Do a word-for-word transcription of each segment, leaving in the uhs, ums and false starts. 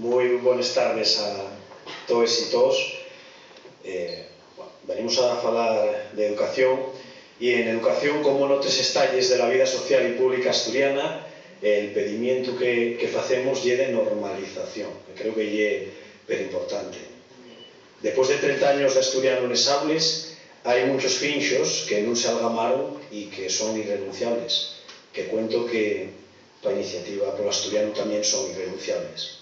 Mui bones tardes a toes y toos. Eh, bueno, venimos a falar d'educación, y en educación, como n'otres estalles de la vida social y pública asturiana, el pedimientu que, que facemos ye de normalización, que creo que ye perimportante. Depués de trenta años d'asturianu nes aules, hai munchos finxos que nun s'algamaron y que son irrenunciables, que cuento que pa Iniciativa pol Asturianu tamién son irrenunciables.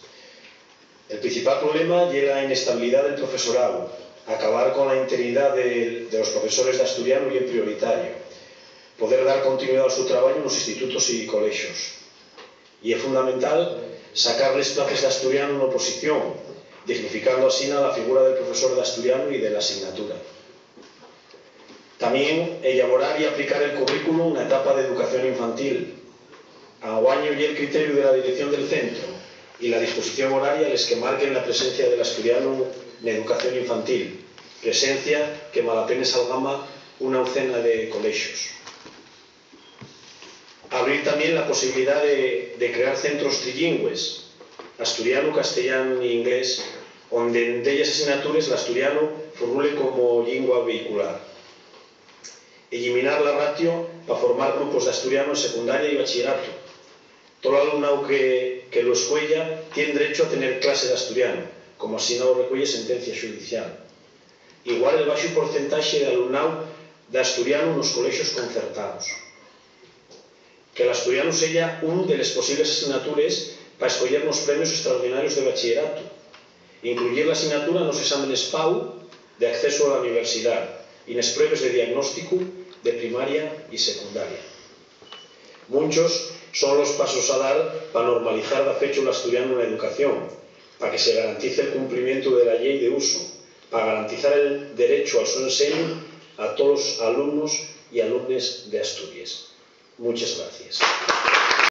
El principal problema ye la inestabilidá del profesoráu. Acabar con la interinidá de, de los profesores d'asturianu ye prioritario. Poder dar continuidá al so trabayu nos institutos y colexos. Ye fundamental sacar les places d'asturianu n'oposición, dignificando asina la figura del profesor d'asturianu y de la asignatura. Tamién elaborar y aplicar el currículu na etapa d'educación infantil. Anguaño ye'l criteriu de la dirección del centru y la disposición horaria les que marquen la presencia del asturianu n'educación infantil, presencia que malapenes algama una docena de colexos. Abrir tamién la posibilidá de, de crear centros trilingües, asturianu, castellán y inglés, onde en delles asignatures l'asturianu furule como llingua vehicular. Eliminar la ratio pa formar grupos d'asturianu en secundaria y bachilleratu. Tol alumnáu que, que lu escueya tien drechu a tener clase d'asturianu, como asina lo recueye sentencia xudicial. Igual el baxu porcentaxe d'alumnáu d'asturianu nos colexos concertaos. Que l'asturianu seya ún de les posibles asignatures pa escoyer nos premios extraordinarios de bachilleratu. Incluyir la asignatura nos exámenes pau d'accesu a la universidá y nes pruebes de diagnósticu de primaria y secundaria. Munchos son los pasos a dar pa normalizar dafechu l'asturianu na educación, pa que se garantice'l cumplimientu de la llei d'usu, pa garantizar el derechu al so enseñu a tolos alumnos y alumnes d'Asturies. Munches gracies.